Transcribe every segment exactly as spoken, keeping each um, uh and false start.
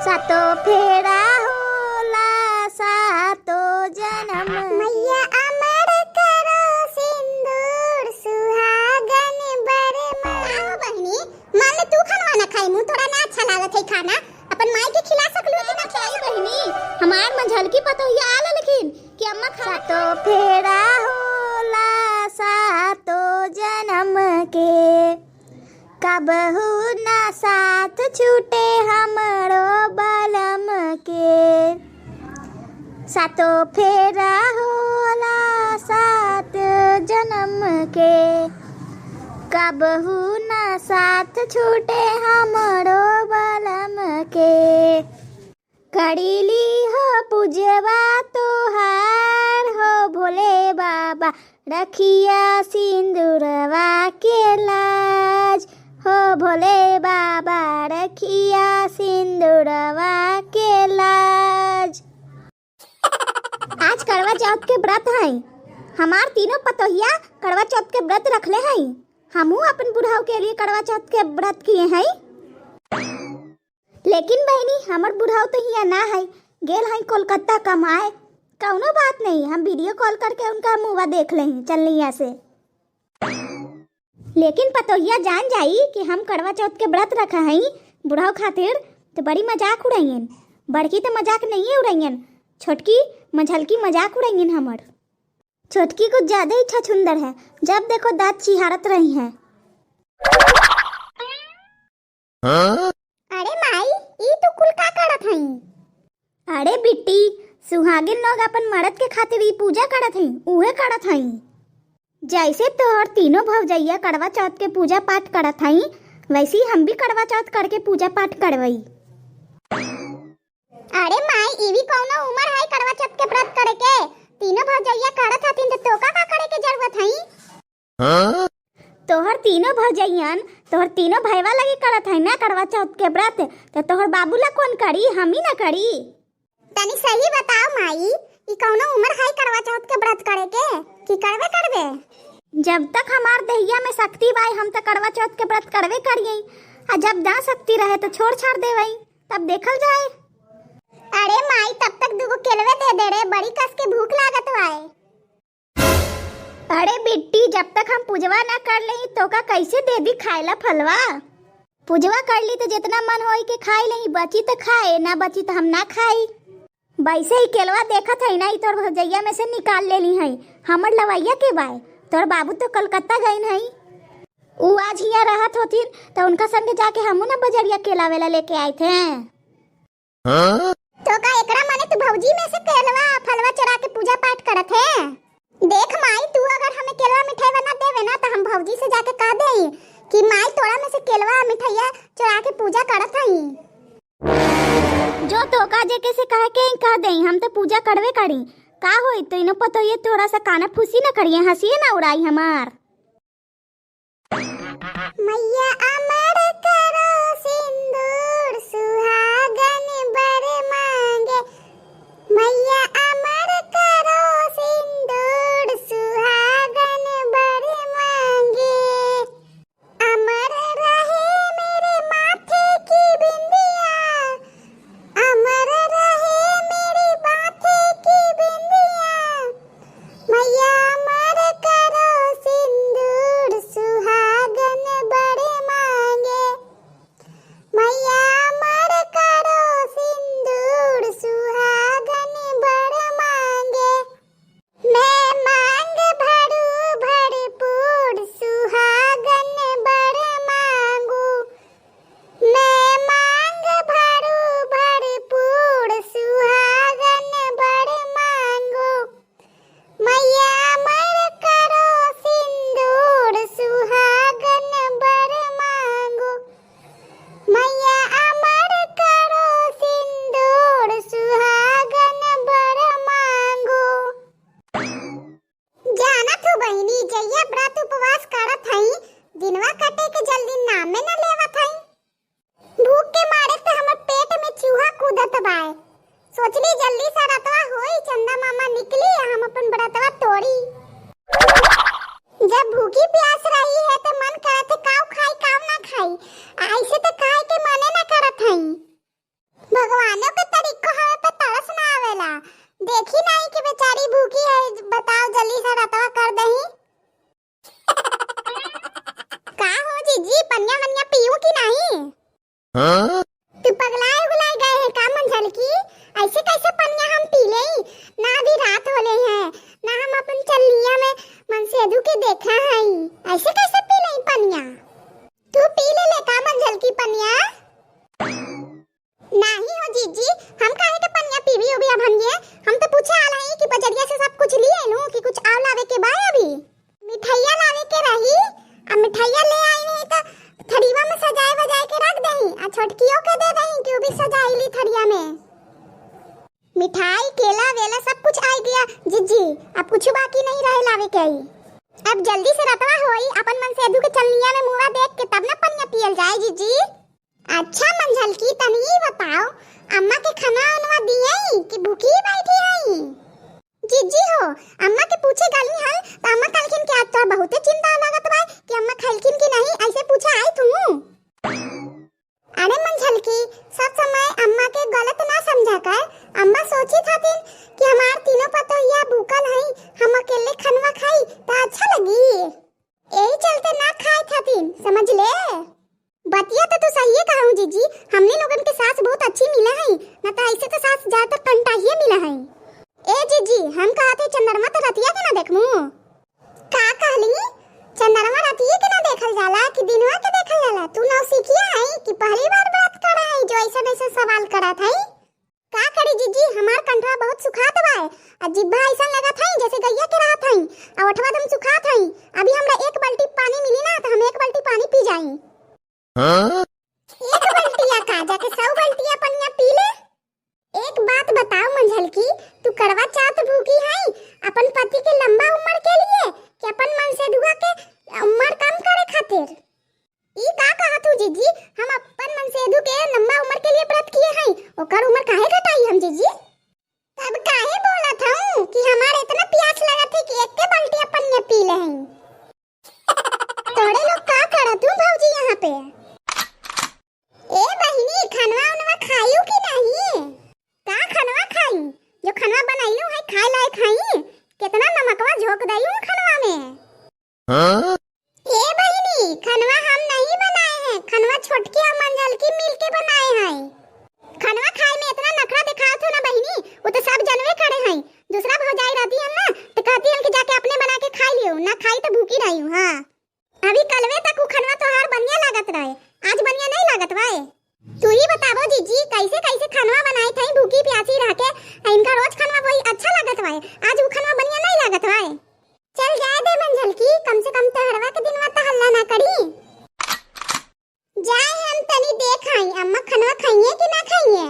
सातो फेरा होला सातो जनम। मैया अमर करो सिंदूर सुहागन बर मांगे। का हो बहिनी, मान ले तू खाना ना खाई, मुँह थोड़ा ना अच्छा लागत है खाना, अपन माई के खिला सकलू कि ना खिलाई बहिनी? हमार मंझलकी पतोहिया आ ललखिन कि अम्मा खाना सातो फेरा होला सातो जनम के, कबहू ना साथ छूटे हमरो बलम के। सातो फेरा होला सात जनम के, कबहू ना साथ छूटे हमरो बलम के। करीली हो पूजवा तोहार हो भोले बाबा, रखिया सिंदूरवा के लाज हो भोले बाबा, रखिया सिंदूरवा के लाज। आज करवा चौथ के व्रत है, हमार तीनों पतोहिया करवा चौथ के व्रत रखले हैं। हमहू अपन बुढ़ाऊ के लिए करवा चौथ के व्रत किए हैं। लेकिन बहिनी, हमर बुढ़ाऊ तो हियाँ ना है, गेल है कोलकाता कमाए। कौनो बात नहीं, हम वीडियो कॉल करके उनका मुँहवा देख लें चलनिया से। लेकिन पतोहिया जान जाई कि हम करवा चौथ के व्रत रखा हई बुढ़ाऊ खातिर, तो बड़ी मजाक उड़ाइयन। बड़की तो मजाक नहीं उड़ाइयन, छोटकी मझलकी मजाक उड़ाइयन हमर। छोटकी कुछ ज्यादा ही छछुंदर है, जब देखो दांत चिहारत रही है। हाँ? अरे माई, ई तू कुल का करत हई? अरे बिट्टी, सुहागिन लोग अपन मर्द के खातिर ई पूजा करत हई, उहे करत हई। जैसे तोहर तीनों भौजैया करवा चौथ के पूजा पाठ करत हई, वैसे ही हम भी करवा चौथ करके पूजा पाठ करवई। अरे माई, ई भी कौनो उम्र है करवा चौथ के व्रत करे के? तीनों भौजैया करत हथिन, तो तोका का करे के जरूरत हई? हाँ? तोहर तीनों भौजैयन, तोहर तीनों भैवा लगे करत है ना करवा चौथ के व्रत, तो तोहर बाबू ला कौन करी, हम ही ना करी? तनी सही बताओ माई, ई कौनो उम्र है करवा चौथ के व्रत करे के, कि करबे करबे? जब तक हमार देहिया में शक्ति बाय, हम तो करवा चौथ के व्रत करबे करिए, आ जब ना शक्ति रहे तो छोड़ छाड़ देवई, तब देखल जाए। अरे माई, तब तक दूगो केलवे दे दे रे, बड़ी कस के भूख लागत बाय। अरे बिट्टी, जब तक हम पूजवा ना कर लेई, तोका कैसे दे दी खाए ला फलवा? पूजवा कर ली तो जितना मन होई के खाई लेई, बची तो खाए, ना बची तो हम ना खाई। वैसे ही केलवा देखत है ना, ई तोर भौजैया में से निकाल लेली है। हमर लवैया के बाय, तोर बाबू तो कलकत्ता गइन है। ऊ आज हियाँ रहत होथिन, तो उनका संगे जाके हमू ना बजरिया केला वेला लेके आए थे। हाँ? तो का एकरा माने तू भौजी में से केलवा फलवा चोरा के पूजा पाठ करत है? देख माई, तू अगर हमें केलवा मिठाईवा ना देवे ना, तो हम भौजी से जाके कह देई कि माई तोरा में से केलवा मिठाइया चोरा के पूजा करत हई। जो तोका जेके से कहे के ही कह देई, हम तो पूजा करबे करी। का होई, तीनों पतोहिए थोड़ा सा काना फूसी ना करिए, हंसिए ना उड़ाई हमार। मैया अमर करो सिंदूर सुहागन बर मांगे। मैया अमर करो सिंदूर सुहागन बर मांगे। अमर रहे मेरे माथे की बिंदिया, अमर रहे मेरे माथे की बिंदिया। मैया अमर करो सिंदूर सुहागन बर मांगे। मैया अमर करो सिंदूर सुहागन बर मांगे। मैं मांग भरू भरपूर सुहागन बर मांगू। मैं मांग भरू भरपूर सुहागन बर मांगू। मैया अमर करो सिंदूर सुहागन बर मांगू। मैया अमर करो सिंदूर सुहागन बर मांगू। जानत हो बहिनी, जइया व्रत उपवास करत हई, दिनवा कटे के जल्दी नामे न लेवत हई। भूख के मारे त हमर पेट में चूहा कूदत बाय। सोचली जल्दी से रतवा होई, चंदा मामा निकली, हम अपन व्रतवा तोड़ी। जब भूखी प्यास रही है त मन करत है काव खाई काव ना खाई, ऐसे त खाए के मने ना करत हई। भगवान नाही हो जीजी, हम काहे के पनिया पीबी उबी अभन ये? हम तो पूछे आल हई कि बजरिया से सब कुछ लिए लूं कि कुछ आव लावे के बा अभी? मिठाइया लावे के रही, अब मिठाइया ले आई नहीं तो थरिया में सजाए बजाए के रख दही, आ छोटकियों के दे दही कि उ भी सजाई ली थरिया में। मिठाई, केला वेला सब कुछ आइ गया जिज्जी, अब कुछ बाकी नहीं रहे लावे के आई। अब जल्दी से रतवा होई, अपन मनसेधु के चलनिया में मुआ देख के तब न पनिया पियल जाए जिज्जी। अच्छा मंझलकी, तनी ई बताओ, अम्मा के खनवा उनवा दियई कि भूखी बैठी हई? जिज्जी हो, अम्मा के पूछे गली हल त अम्मा कहलखिन कि आज तोर बहुते चिंता लागत बा कि अम्मा खैलखिन कि नहीं, ऐसे पूछे आई तू। अरे मंझलकी, सब समय अम्मा के गलत ना समझा कर। अम्मा सोचित हथिन कि हमार तीनों पतोहिया भूखल हई, हम अकेले खनवा खाई त अच्छा लगी, यही चलते ना खाए हथिन, समझ ले। बतिया तो तू सहिए कहू जीजी, हमनी लोगन के सास बहुत अच्छी मिले हई, ना तो ऐसे तो सास ज्यादातर कंटाहिए मिले हई। ए जीजी, हम कहत हई चंद्रमा तो रतिया के ना देखमू? का कहली? चंद्रमा रतिये के ना देखल जाला कि दिनवा के देखल जाला? तू नौसिखिया हई कि पहली बार बात कर हई जो ऐसन ऐसन सवाल करत हई? का करी जीजी, हमार कंठवा बहुत सुखात बा, आ जिब्हा ऐसन लगत हई जैसे गैया के रहत हई, आ ओठवा दम सुखात हई। अभी हमरा एक बाल्टी पानी मिली ना तो हम एक बाल्टी पानी पी जाई। हाँ? एक बल्टिया का, जाके सौ बल्टिया पनिया पी ले। एक बात बताओ मंझलकी, तू कड़वा चौथ भूखी हई अपन पति के लंबा उम्र के लिए कि अपन मनसेधुआ के उम्र कम करे खातिर? ई का कहत हूँ जीजी, हम अपन मनसेधु के लंबा उम्र के लिए व्रत किए हई, ओकर उम्र काहे घटाई हम जीजी? तब काहे बोलत हूँ कि हमार इतना प्यास लगत है कि एक बल्टिया पनिया पी ले हई। तोरे लोग का करत हूँ भौजी यहाँ पे? ए बहिनी, खनवा उनवा खायू कि नहीं? का खनवा खाई? जो खनवा बनैलू है खाए लायक हई? कितना नमकवा झोंक दई हूँ खनवा में। हाँ? ए बहिनी, खनवा हम नहीं बनाए हैं, खनवा छोटकी और मंझलकी मिलके बनाए हैं। खनवा खाए में इतना नखरा दिखात हो ना बहिनी, वो तो सब जनवे करे हैं। दूसरा भौजाई रहती है ना, तो कहती है कि जाके अपने बना के खाई लियो, ना खाई तो भूखी रही हूँ। हाँ, अभी कलवे तक उ खनवा तोहार बढ़िया लागत रहे, आज बढ़िया नहीं लागत बा। तू ही बताबो जीजी, कैसे कैसे खनवा बनाए थे भूखी प्यासी रह के, आ इनका रोज खनवा वही अच्छा लागत बा, आज उ खनवा बढ़िया नहीं लागत बा। चल जाए दे मंझलकी, कम से कम त्योहरवा के दिनवा तो हल्ला ना करी। जाए हम तनी देख आई, अम्मा खनवा खाइए कि ना खाइए।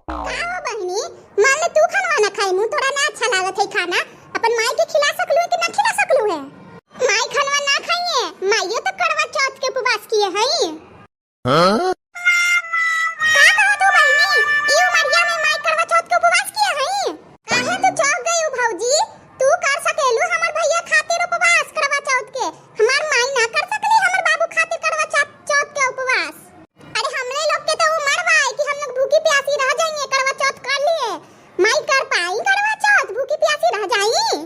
का हो बहिनी, मान ले तू खनवा ना खाई, मुँह तोरा ना अच्छा लागत है खाना, अपन माई के खिला सकलू है कि ना खिला सकलू है? माई खनवा ना खाइए, माइयो तो करवा चौथ के उपवास किए हई। हाँ? का कहत हो बहिनी? ई उमरिया में माई करवा चौथ के उपवास किए हई? काहे तू चौंक गई हो भौजी? तू कर सकेलू हमर भैया खातिर उपवास करवा चौथ के। हमार माई ना कर सकली हमर बाबू खातिर करवा चौथ, चौथ के उपवास? अरे हमरे लोग के तो उम्र बा कि हम लोग भूखी प्यासी रह जाइए, करवा चौथ कर लिए। माई कर पाई करवा चौथ, भूखी प्यासी रह जाई?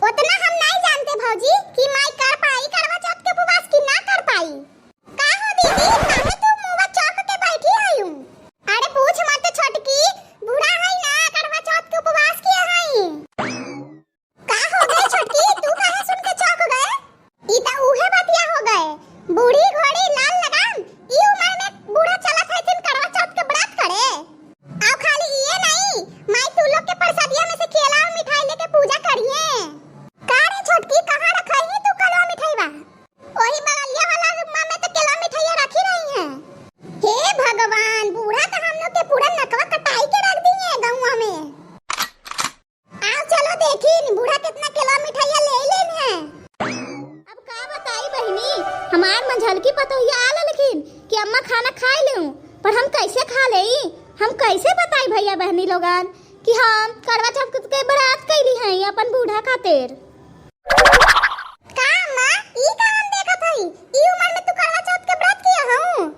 उतना हम नहीं जानते भौजी कि माई कर पाई करवा चौथ के उपवास कि ना कर पाई। का हो दीदी, काहे तू मुंह चौक के बैठी हयू? अरे पूछ मत छोटकी, बूढ़ा है ना, करवा चौथ के उपवास किए हई। का हो गए छोटकी, तू काहे सुन के चौंक गए? ई त उहे बतिया हो गए, बूढ़ी घोड़ी लाल लगाम, ई उम्र में बूढ़ा चलत हथिन करवा चौथ के व्रत करे। आओ खाली इहे नहीं, माई तू लोग के प्रसादिया में से केला और मिठाई लेके पूजा करिए। का रे छोटकी, कहाँ रखई ही तू कलवा मिठाईवा? वही बगलिया वाला रूम में तो केला मिठाइया रखी रही हैं। हे भगवान, बूढ़ा तो हम लोग के पूरा नकवा कटाई के रख दिए गौवा में। आओ चलो देखी, बूढ़ा कितना केला मिठाइया ले लेन है। अब का बताई बहिनी, हमार मंझलकी पतोहिया आ ललखिन कि अम्मा खाना खाए लेऊ, पर हम कैसे खा लेई? हम कैसे बताई भैया बहनी लोगन कि हम करवा चौथ के बरात कैली हैं अपन बूढ़ा खातिर? का अम्मा, ई का हम देखत हई? ई उम्र में तू करवा चौथ के व्रत किया हूँ?